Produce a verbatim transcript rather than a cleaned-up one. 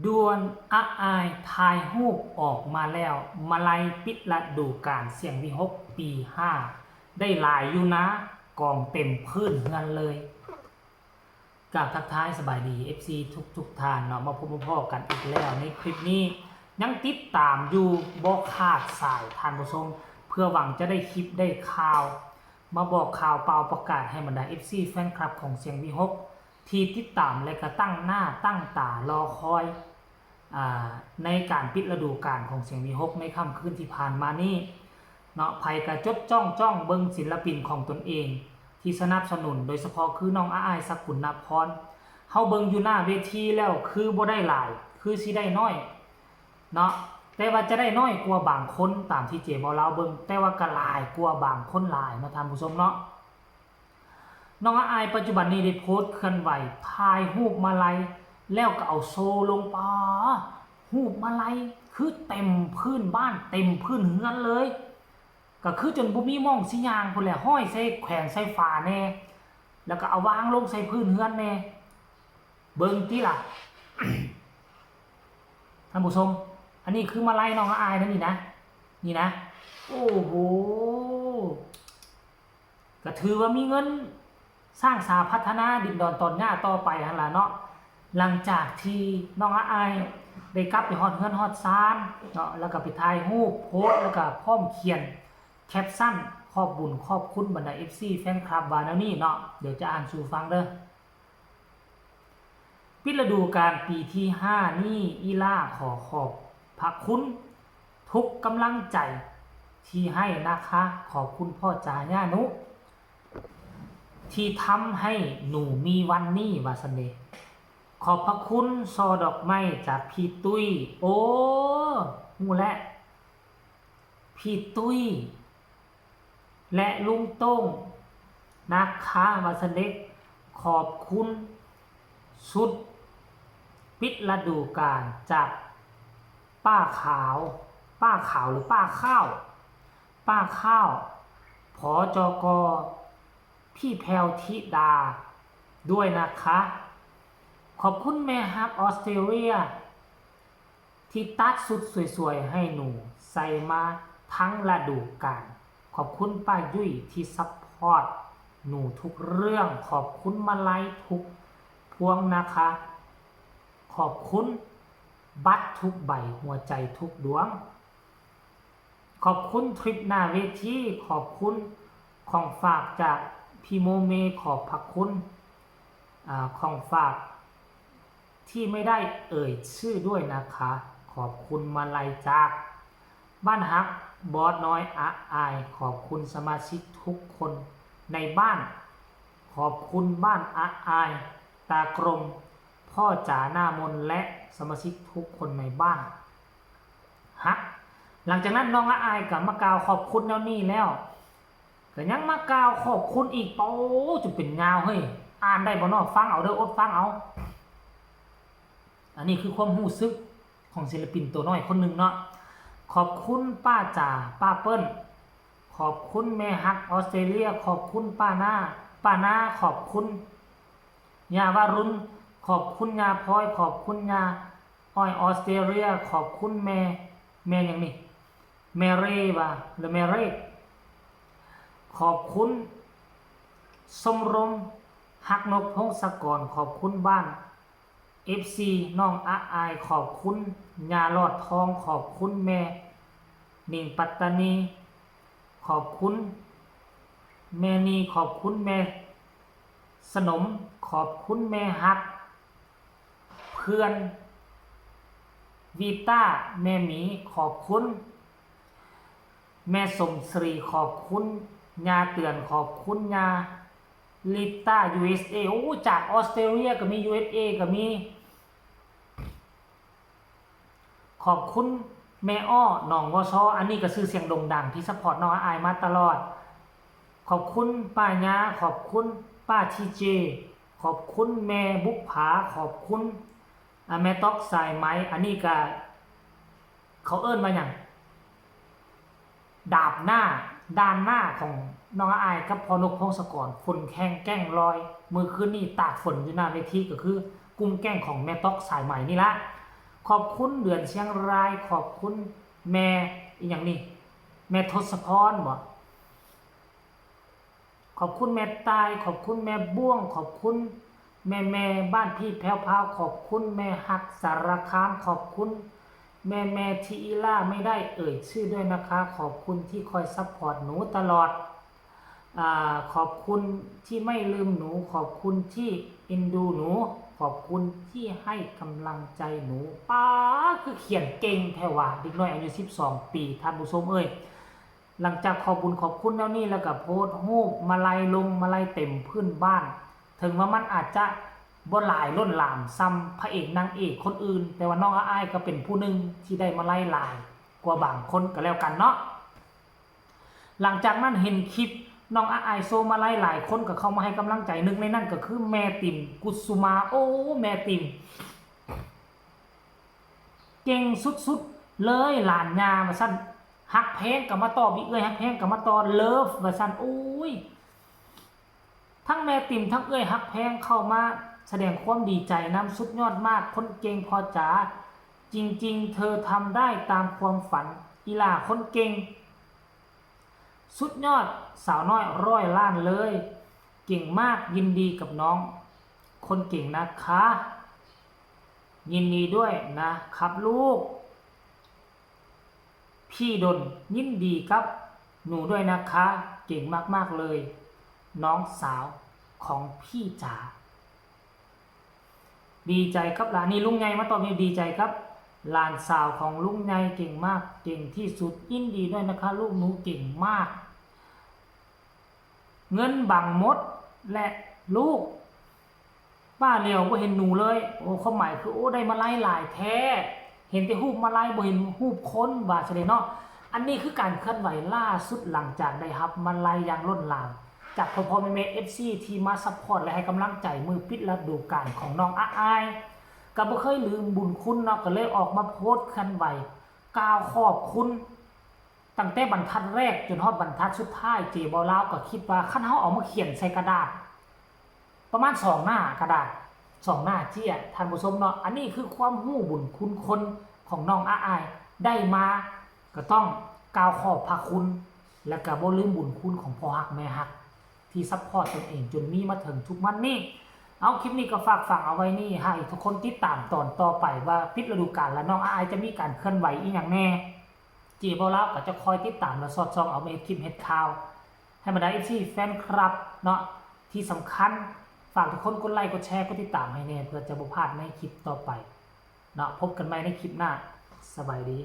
ด่วน อาอายถ่ายรูปออกมาแล้ว มาลัยปิดฤดูกาลเสียงวิหคปีห้า ได้หลายอยู่นะ กองเต็มพื้นเฮือนเลย กราบทักทายสบายดี เอฟซี ทุกทุกๆท่านเนาะ มาพบมาพ้อกันอีกแล้วในคลิปนี้ ยังติดตามอยู่บ่ขาดสายท่านผู้ชม เพื่อหวังจะได้คลิปได้ข่าว มาบอกข่าวเป่าประกาศให้บรรดา เอฟซี แฟนคลับของเสียงวิหค ที่ติดตามและก็ตั้งหน้าตั้งตารอคอย อ่า ในการปิดฤดูกาลของเสียงวิหคในค่ำคืนที่ผ่านมานี้เนาะ ไผก็จดจ้องจ้องเบิ่งศิลปินของตนเอง ที่สนับสนุน โดยเฉพาะคือน้องอาอาย สกุลนพร เฮาเบิ่งอยู่หน้าเวทีแล้วคือบ่ได้หลาย คือสิได้น้อยเนาะ แต่ว่าจะได้น้อยกว่าบางคนตามที่เจบ่าวลาวเบิ่ง แต่ว่าก็หลายกว่าบางคนหลายเนาะท่านผู้ชมเนาะ น้องอาอายปัจจุบันนี้ได้โพสต์เคลื่อนไหวถ่ายรูปมาลัย แล้วก็เอาโชว์ลง ปา รูปมาลัยคือเต็มพื้นบ้านเต็มพื้นเฮือนเลย ก็คือจนบ่มีหม่องสิย่างพู้นแหละ ห้อยใส่แขวนใส่ฝาแน่ แล้วก็เอาวางลงใส่พื้นเฮือนแน่ เบิ่งติล่ะ ท่านผู้ชม อันนี้คือมาลัยน้องอาอายนั่นนี่นะ นี่นะ โอ้โห ก็ถือว่ามีเงินสร้างสาพัฒนาดินดอนตอนหญ้าต่อไปหั่นล่ะเนาะ หลังจากที่น้องอาอายได้กลับไปฮอดเฮือนฮอดซานเนาะ แล้วก็ไปถ่ายรูปโพสต์ แล้วก็พร้อมเขียนแคปชั่นขอบบุญขอบคุณบรรดา เอฟซี แฟนคลับว่าแนวนี้เนาะ เดี๋ยวจะอ่านสู่ฟังเด้อ ปิดฤดูกาลปีที่ห้านี้ อีหล่าขอขอบพระคุณทุกกำลังใจที่ให้นะคะ ขอบคุณพ่อจ๋าย่านุ ที่ทำให้หนูมีวันนี้ ว่าซั่นเด้ ขอบพระคุณซอดอกไม้จากพี่ตุ้ย โอ้ ฮู้แล้ว พี่ตุ้ย และลุงโต้งนะคะ ว่าซั่นเด้ ขอบคุณชุดปิดฤดูกาลจากป้าขาว ป้าขาวหรือป้าข้าว ป้าข้าว ผจก พี่แพรวธิดา ด้วยนะคะ ขอบคุณแม่ฮักออสเตรเลีย ที่ตัดชุดสวยๆ ให้หนูใส่มาทั้งฤดูกาล ขอบคุณป้ายุ้ยที่ซัพพอร์ตหนูทุกเรื่อง ขอบคุณมาลัยทุกพวงนะคะ ขอบคุณบัตรทุกใบ หัวใจทุกดวง ขอบคุณทริปหน้าเวที ขอบคุณของฝากจากพี่โมเม ขอบพระคุณ อ่า ของฝากที่ไม่ได้เอ่ยชื่อด้วยนะคะ ขอบคุณมาลัยจากบ้านฮักบอสน้อยอาอาย ขอบคุณสมาชิกทุกคนในบ้าน ขอบคุณบ้านอาอาย ตากรม พ่อจ๋าหน้ามนและสมาชิกทุกคนในบ้านฮัก หลังจากนั้นน้องอาอายก็มากล่าวขอบคุณแนวนี้แล้ว ก็ยังมากล่าวขอบคุณอีก โอ้ จนเป็นยาวเฮ้ย อ่านได้บ่เนาะ ฟังเอาเด้อ อดฟังเอา อันนี้คือความรู้สึกของศิลปินตัวน้อยคนหนึ่งเนาะ ขอบคุณป้าจ๋า ป้าเปิ้ล ขอบคุณแม่ฮักออสเตรเลีย ขอบคุณป้านา ป้านา ขอบคุณย่าวารุณ ขอบคุณย่าพลอย ขอบคุณย่าอ้อยออสเตรเลีย ขอบคุณแม่ แม่หยังนี่ แม่เรวะ หรือแม่เร ขอบคุณชมรมฮักนกพงศกร ขอบคุณบ้าน เอฟซี น้องอาอาย ขอบคุณย่าหลอดทอง ขอบคุณแม่นิ่งปัตตานี ขอบคุณแม่นี ขอบคุณแม่สนม ขอบคุณแม่ฮัก เพื่อนวีต้า แม่หมี ขอบคุณแม่สมศรี ขอบคุณย่าเตือน ขอบคุณย่าลิต้า ยูเอสเอ โอ้ จากออสเตรเลียก็มี ยูเอสเอ ก็มี ขอบคุณแม่อ้อหนองวอซอ อันนี้ก็ชื่อเสียงโด่งดังที่ซัพพอร์ตน้องอาอายมาตลอด ขอบคุณป้าย่า ขอบคุณป้าทีเจ ขอบคุณแม่บุปผา ขอบคุณ อ่า แม่ต๊อกสายไหม อันนี้ก็เขาเอิ้นว่าหยัง ดาบหน้า ด้านหน้าของน้องอาอายกับพ่อนกพงศกร ฝนแข่งแกล้งลอย มื้อคืนนี้ตากฝนอยู่หน้าเวทีก็คือกลุ่มแก๊งของแม่ต๊อกสายไหมนี่ละ ขอบคุณเดือนเชียงราย ขอบคุณแม่อีหยังนี่ แม่ทศพรบ่ ขอบคุณแม่ตาย ขอบคุณแม่บ้วง ขอบคุณแม่แม่บ้านพี่แพ้วพราว ขอบคุณแม่ฮักสารคาม ขอบคุณแม่แม่ที่อีล่าไม่ได้เอ่ยชื่อด้วยนะคะ ขอบคุณที่คอยซัพพอร์ตหนูตลอด อ่า ขอบคุณที่ไม่ลืมหนู ขอบคุณที่เอ็นดูหนู ขอบคุณที่ให้กำลังใจหนู ป๊าด คือเขียนเก่งแท้วะ เด็กน้อยอายุสิบสองปี ท่านผู้ชมเอ้ย หลังจากขอบบุญขอบคุณแนวนี้แล้วก็โพสต์รูปมาลัยลงมาลัยเต็มพื้นบ้าน ถึงว่ามันอาจจะบ่หลายล้นหลามส่ำพระเอกนางเอกคนอื่น แต่ว่าน้องอ้ายก็เป็นผู้หนึ่งที่ได้มาลัยหลายกว่าบางคนก็แล้วกันเนาะ หลังจากนั้นเห็นคลิปน้องอ้ายโชว์มาลัยหลายคนก็เข้ามาให้กำลังใจ หนึ่งในนั้นก็คือแม่ติ่มกุสุมา โอ้ แม่ติ่ม เก่งสุดๆเลยหลานย่าว่าซั่น ฮักแพงก็มาต่อ มีเอื้อยฮักแพงก็มาต่อ เลิฟว่าซั่น โอ้ย ทั้งแม่ติ่มทั้งเอื้อยฮักแพงเข้ามาแสดงความดีใจนำ สุดยอดมาก คนเก่งพ่อจ๋า จริงๆ เธอทำได้ตามความฝัน อีหล่าคนเก่ง สุดยอด สาวน้อยร้อยล้านเลย เก่งมาก ยินดีกับน้อง คนเก่งนะคะ ยินดีด้วยนะครับลูก พี่ดน ยินดีกับหนูด้วยนะคะ เก่งมากๆเลย น้องสาวของพี่จ๋า ดีใจกับหลาน นี่ลุงใหญ่มาตอบนี่ ดีใจกับหลานสาวของลุงใหญ่ เก่งมาก เก่งที่สุด ยินดีด้วยนะคะ ลูกหนูเก่งมาก เงินบังหมดแหละลูก ป้าเหลียวบ่เห็นหนูเลย โอ้ ความหมายคือ โอ้ ได้มาลัยหลายแท้ เห็นแต่รูปมาลัย บ่เห็นรูปคน ว่าซั่นเด้เนาะ อันนี้คือการเคลื่อนไหวล่าสุดหลังจากได้รับมาลัยอย่างล้นหลาม จากพ่อๆแม่ๆ เอฟซี ที่มาซัพพอร์ตและให้กำลังใจมื้อปิดฤดูกาลของน้องอ้าย ก็บ่เคยลืมบุญคุณเนาะ ก็เลยออกมาโพสต์เคลื่อนไหว กล่าวขอบคุณ ตั้งแต่บรรทัดแรกจนฮอดบรรทัดสุดท้าย เจบ่าวลาวก็คิดว่าคันเฮาเอามาเขียนใส่กระดาษ ประมาณสองหน้ากระดาษ สองหน้าเจีย ท่านผู้ชมเนาะ อันนี้คือความรู้บุญคุณคนของน้องอ้าย ได้มาก็ต้องกล่าวขอบพระคุณ และก็บ่ลืมบุญคุณของพ่อฮักแม่ฮัก ที่ซัพพอร์ตตนเองจนมีมาถึงทุกวันนี้ เอาคลิปนี้ก็ฝากฝังเอาไว้นี่ ให้ทุกคนติดตามตอนต่อไปว่าปิดฤดูกาลแล้วน้องอ้ายจะมีการเคลื่อนไหวอีหยังแน่ เจบ่าวลาวก็จะคอยติดตามและสอดส่องเอามาเฮ็ดคลิปเฮ็ดข่าว ให้บรรดา เอฟซี แฟนคลับเนาะ ที่สำคัญฝากทุกคนกดไลค์กดแชร์กดติดตามให้แน่ เพื่อจะบ่พลาดในคลิปต่อไปเนาะ พบกันใหม่ในคลิปหน้า สบายดี